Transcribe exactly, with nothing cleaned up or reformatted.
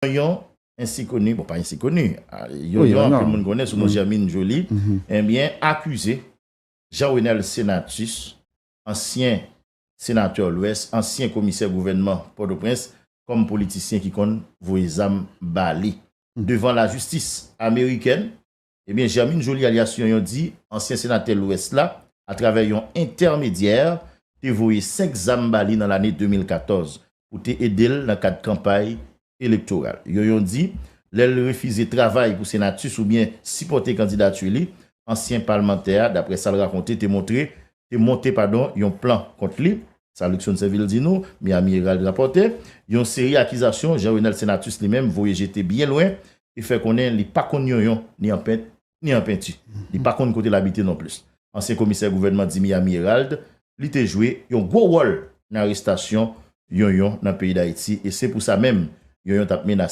Yonyon, ensi koni, bon, pa ensi koni, a, Yonyon, anpil moun konnen sou non Germine Joly, ebyen, akize Jean Renel Senatus, ansyen senatè Lwès, ansyen komisè gouvènman Pòtoprens, kòm politisyen ki konn voye zam ba li. Devan lajistis amerikèn, ebyen, Germine Joly alyas Yonyon di ansyen senatè Lwès la, atravè yon entèmedyè, te voye senk zam ba li nan lane de mil katòz pou te ede l nan kad kanpay elektoral. Yonyon di, lè l refize travay pou Senatus oubyen sipòte kandidati li, ansyen palmantè a, daprè sa l rakonte, te montre, te monte, padon, yon plan kont li. Sa Luckson Sainvil di nou, Miami Herald rapòte, yon seri akizasyon Jean Renel Senatus li menm voye jete byen lwen e fè konnen li pa konn Yonyon ni an pent, ni an penti. Li pa konn kote l abite non plis. Ansyen komisè gouvènman di Miami Herald, li te jwe yon gwo wòl nan arestasyon Yonyon nan peyi Dayiti e se pou sa menm Yonyon t ap menase